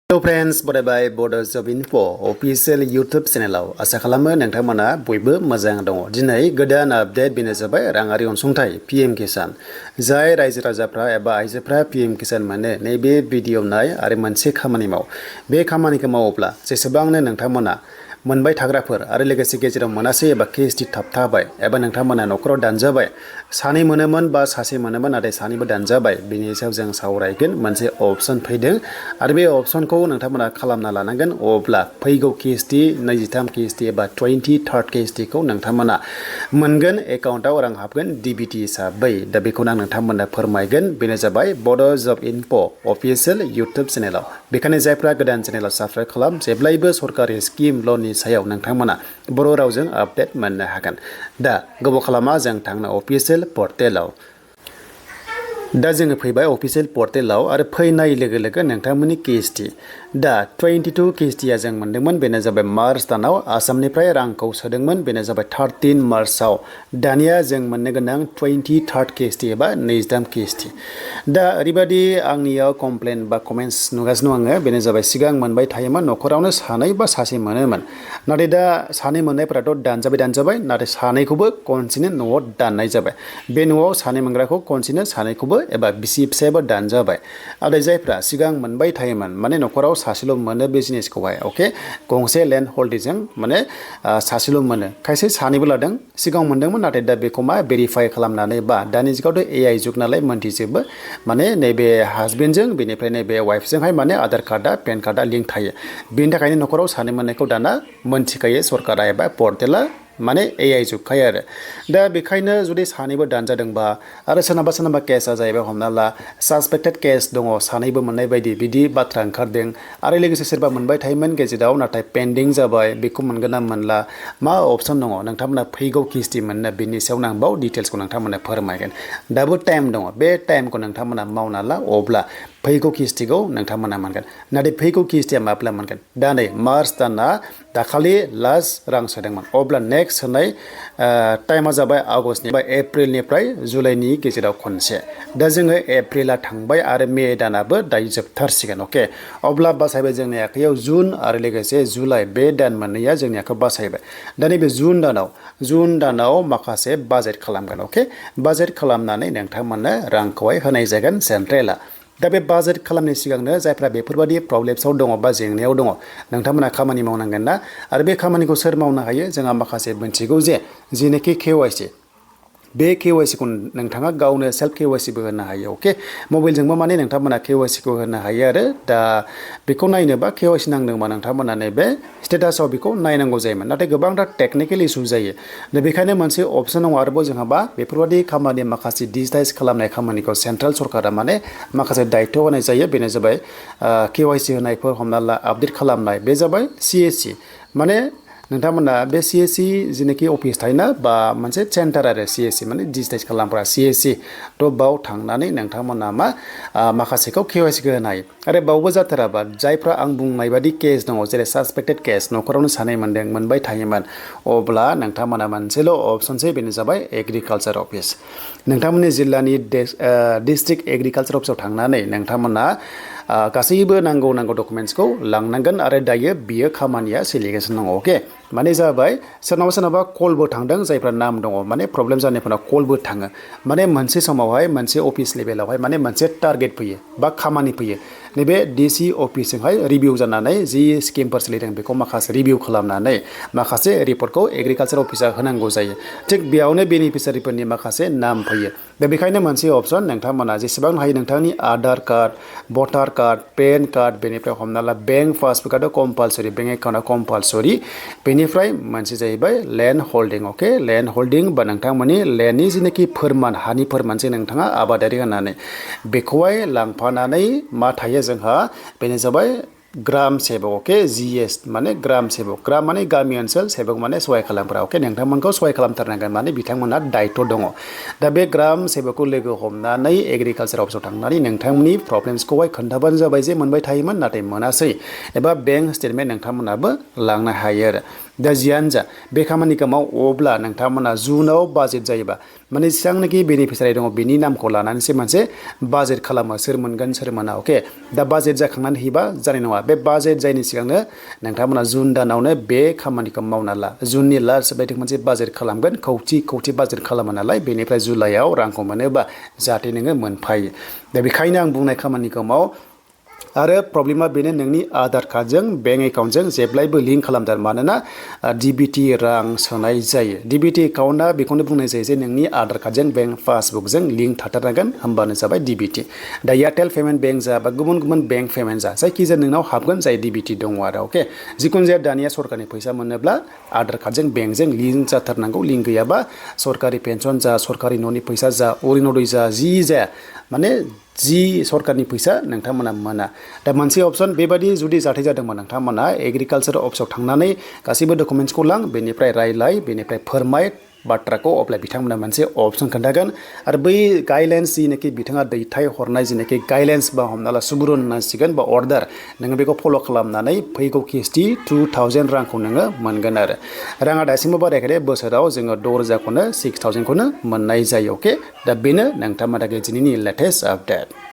Hello friends बरायबाय बड'ज जब info अफिशियेल YouTube चेनेलाव आसा खालामो नोंथांमोना बयबो मोजां दङ। दिनै गोदान आपडेट बेनो जाबाय राङारि अनसुंथाइ पीएम किसान। जाय रायजो राजाफ्रा एबा आइजोफ्रा पीएम किसान मोनो नैबे भिडिअ नाय आरो मोनसे खामानि माव। बे खामानिखौ मावोब्ला जेसेबांनो नोंथांमोना मोनबाय थाग्राफोर आरो लोगोसे गेजेराव मोनासै एबा केएसटि थाबथाबाय एबा नोंथांमोना न'खराव दानजाबाय सानै मोनोमोन बा सासे मोनोमोन नाथाय सानैबो दानजाबाय बेनि सायाव जों सावरायगोन। मोनसे अपसन फैदों आरो बे अपसनखौ नोंथांमोना खालामना लानांगोन। अब्ला फैगौ केएसटि 23 केएसटि एबा 23rd केएसटिखौ नोंथांमोना मोनगोन। एकाउन्टाव रां हाबगोन डिबिटि हिसाबै। दा बेखौनो आं नोंथांमोननो फोरमायगोन। बेनो जाबाय बड'ज जब इनफो अफिशियेल इउटुब चेनेलाव। बेखायनो जायफ्रा गोदान चेनेलाव साबस्क्राइब खालाम जेब्लायबो सरकारि स्किम लननि सायाव नोंथांमोना बर' रावजों आपडेट मोननो हागोन। दा गोबाव खालामा जों थांनो अफिशियेल पर्टेलाव। दा जोङो फैबाय अफिशियेल पर्टेलाव आरो फैनाय लोगो लोगो नोंथांमोननि केएसटि दा 22 केएसटिया जों मोनदोंमोन। बेनो जाबाय मार्च दानाव आसामनिफ्राय रांखौ सोदोंमोन। बेनो जाबाय 13 मार्चआव। दानिया जों मोननो गोनां 23rd केएसटि एबा 23 केएसटि। दा ओरैबायदि आंनियाव कमप्लेन बा कमेन्ट्स नुगासिनो आङो। बेनो जाबाय सिगां मोनबाय थायोमोन न'खरावनो सानै बा सासे मोनोमोन। नाथाय दा सानै मोननायफोराथ' दानजाबाय नाथाय सानैखौबो खनसेनो न'आव दाननाय जाबाय। बे न'आव सानै मोनग्राखौ खनसेनो सानैखौबो एबा बिसि फिसायबो दानजाबाय। आरो जायफ्रा सिगां मोनबाय थायोमोन माने न'खराव सासेल' मोनो बे जिनिसखौहाय अके गंसे लेन्ड हल्डिंजों माने सासेल' मोनो। खायसे सानैबो लादों सिगां मोनदोंमोन नाथाय दा बेखौ मा भेरिफाइ खालामनानै बा दानि जुगावथ' एआइ जुग नालाय मोनथिजोबो माने नैबे हासबेन्डजों बेनिफ्राय नैबे वाइफजोंहाय माने आधार कार्डआ पेन कार्डआ लिंक थायो। बेनि थाखायनो न'खराव सानै मोननायखौ दाना मोनथिखायो सरकारा एबा पर्टेला माने एआइ जुगखायो आरो। दा बेखायनो जुदि सानैबो दानजादोंबा आरो सोरनाबा केसा जाहैबाय हमना ला सासपेक्टेड केस दङ सानैबो मोननाय बायदि बिदि बाथ्रा ओंखारदों। आरो लोगोसे सोरबा मोनबाय थायोमोन गेजेराव नाथाय पेन्डिं जाबाय बेखौ मोनगोन ना मोनला मा अपसन दङ नोंथांमोना फैगौ केएसटि मोननो बिनि सायाव आं बाव डिटेल्सखौ नोंथांमोननो फोरमायगोन। दाबो टाइम दङ बे टाइमखौ नोंथांमोना मावना ला अब्ला फैगौ केएसटिखौ नोंथांमोना मोनगोन। नाथाय फैगौ केएसटिया माब्ला मोनगोन दा नै मार्च दाना दाखालि लास्ट रां सोदोंमोन अब्ला नेक्स्ट सोनाय टाइमा जाबाय आगष्टनि बा एप्रिलनिफ्राय जुलाइनि गेजेराव खनसे। दा जोङो एप्रिला थांबाय आरो मे दानाबो दायो जोबथारसिगोन अके। अब्ला बासायबाय जोंनि आखायाव जुन आरो लोगोसे जुलाइ बे दान मोननैया जोंनि आखायाव बासायबाय। दा नैबे जुन दानाव माखासे बाजेट खालामगोन अके। बाजेट खालामनानै नोंथांमोननो रांखौहाय होनाय जागोन सेन्ट्रेला। दा बे बाजेट खालामनायनि सिगांनो जायफ्रा बेफोरबायदि प्रब्लेम्सआव दङ बा जेंनायाव दङ नोंथांमोना खामानि मावनांगोन ना। आरो बे खामानिखौ सोर मावनो हायो जोंहा माखासे मोनथिगौ जे जेनोखि केवाइसि बे केवाइसिखौ नोंथाङा गावनो सेल्फ केवाइसिबो होनो हायो अके। मबाइलजोंबो माने नोंथांमोना केवाइसिखौ होनो हायो आरो दा बेखौ नायनोबा केवाइसि नांदोंबा नोंथांमोना नैबे स्टेटासाव बेखौ नायनांगौ जायोमोन। नाथाय गोबांथार टेकनिकेल इसु जायो। दा बेखायनो मोनसे अपसन दङ आरोबाव जोंहाबा बेफोरबायदि खामानि माखासे डिजिटाइज खालामनाय खामानिखौ सेन्ट्रेल सरकारा माने माखासे दायित्व होनाय जायो। बेनो जाबाय केवाइसि होनायफोर हमना ला आपडेट खालामनाय बे जाबाय सिएससि माने नोंथांमोना बे सिएससि जेनाखि अफिस थायोना बा मोनसे सेन्टार आरो सिएससि माने डिजिटाइज खालामग्रा सिएससि थ' बाव थांनानै नोंथांमोना मा माखासेखौ केवाइसिखौ होनो हायो। आरो बावबो जाथाराबा जायफ्रा आं बुंनाय बायदि केस दङ जेरै सासपेक्टेड केस न'खरावनो सानै मोनबाय थायोमोन अब्ला नोंथांमोना मोनसेल' अपसनसै बेनो जाबाय एग्रिकालसार अफिस। नोंथांमोननि जिल्लानि डिस्ट्रिक्ट एग्रिकालसार अफिसाव थांनानै नोंथांमोना गासैबो नांगौ डकुमेन्ट्सखौ लांनांगोन। आरो दायो बियो खामानिया सोलिगासिनो दङ अके। माने जाबाय सोरनाबा कलबो थांदों जायफ्रा नाम दङ माने प्रब्लेम जानायफोरना कलबो थाङो। माने मोनसे समावहाय मोनसे अफिस लेभेलावहाय माने मोनसे टारगेट फैयो बा खामानि फैयो। नैबे डिसि अफिसजोंहाय रिभिउ जानानै जि स्किमफोर सोलिदों बेखौ माखासे रिभिउ खालामनानै माखासे रिपर्टखौ एग्रिकालसार अफिसा होनांगौ जायो। थिग बेयावनो बेनिफिसारिफोरनि माखासे नाम फैयो। दा बेखायनो मोनसे अपसन नोंथांमोना जेसेबां हायो नोंथांनि आधार कार्ड भटार कार्ड पेन कार्ड बेनिफ्राय हमना ला बेंक पासबुकआथ' कम्पालसरि बेंक एकाउन्टआ कम्पालसरि। बेनिफ्राय मोनसे जाहैबाय लेन्ड हल्डिं अके। लेन्ड हल्डिं बा नोंथांमोननि लेन्डनि जेनाखि फोरमान हानि फोरमानसै नोंथाङा आबादारि होननानै बेखौहाय लांफानानै मा थायो जोंहा बेनो जाबाय ग्राम सेबक अके। जिएस माने ग्राम सेबक ग्राम माने गामि ओनसोल सेबक माने सहाय खालामग्रा अके। नोंथांमोनखौ सहाय खालामथारनांगोन माने बिथांमोनहा दायित्व दङ। दा बे ग्राम सेबकखौ लोगो हमनानै एग्रिकालसार अफिसाव थांनानै नोंथांमोननि प्रब्लेम्सखौहाय खोन्थाबानो जाबाय जे मोनबाय थायोमोन नाथाय मोनासै एबा बेंक स्टेटमेन्ट नोंथांमोनाबो लांनो हायो आरो। दा जियानो जा बे खामानिखौ माव अब्ला नोंथांमोना जुनाव बाजेट जायोबा माने जेसेबांनाखि बेनिफिसियारि दङ बेनि नामखौ लानानैसो मोनसे बाजेट खालामो सोर मोनगोन सोर मोना अके दा बाजेट जाखांनानै होयोबा जानाय नङा बे बाजेट जायनि सिगांनो नोंथांमोना जुन दानावनो बे खामानिखौ मावना ला जुननि लास्ट बायदि मोनसे बाजेट खालामगोन खौथि बाजेट खालामो नालाय बेनिफ्राय जुलाइआव रांखौ मोनोबा जाहाथे नोङो मोनफायो दा बेखायनो आं बुंनाय खामानिखौ माव आरो प्रब्लेमा बेनो नोंनि आधार कार्डजों बेंक एकाउन्टजों जेब्लायबो लिंक खालामदों मानोना डिबिटि रां सोनाय जायो डिबिटि एकाउन्टआ बेखौनो बुंनाय जायो जे नोंनि आधार कार्डजों बेंक पासबुकजों लिंक थाथारनांगोन होमबानो जाबाय डिबिटि दा एयारटेल पेमेन्ट बेंक जा बा गुबुन बेंक पेमेन्ट जा जायखिजाया नोंनाव हाबगोन जाय डिबिटि दङ आरो अके जिखुनु जाया दानिया सरकारनि फैसा मोनोब्ला आधार कार्डजों बेंकजों लिंक जाथारनांगौ लिंक गैयाबा सरकारि पेन्सन जा सरकारि न'नि फैसा जा अरुनदय जा जि जाया माने जि सरकारनि फैसा नोंथांमोना मोना दा मोनसे अपसन बेबायदि जुदि जाथाय जादोंमोन नोंथांमोना एग्रिकालचार अफिसाव थांनानै गासैबो डकुमेन्ट्सखौ लां बेनिफ्राय रायलाय बेनिफ्राय फोरमाय बाथ्राखौ अब्ला बिथांमोना मोनसे अपसन खोन्थागोन आरो बै गाइडलाइन्स जिनाखि बिथाङा दैथाय हरनाय जिनाखि गाइडलाइन्स बा हमना ला सुबुरुन होनांसिगोन बा अर्डार नोङो बेखौ फल' खालामनानै फैगौ किस्ति 2000 रांखौ नोङो मोनगोन आरो राङा दासिमबो बारायाखै बोसोराव जोङो 6000खौनो 6000खौनो मोननाय जायो अके दा बेनो नोंथांमोना दिनैनि लेटेस्ट आपडेट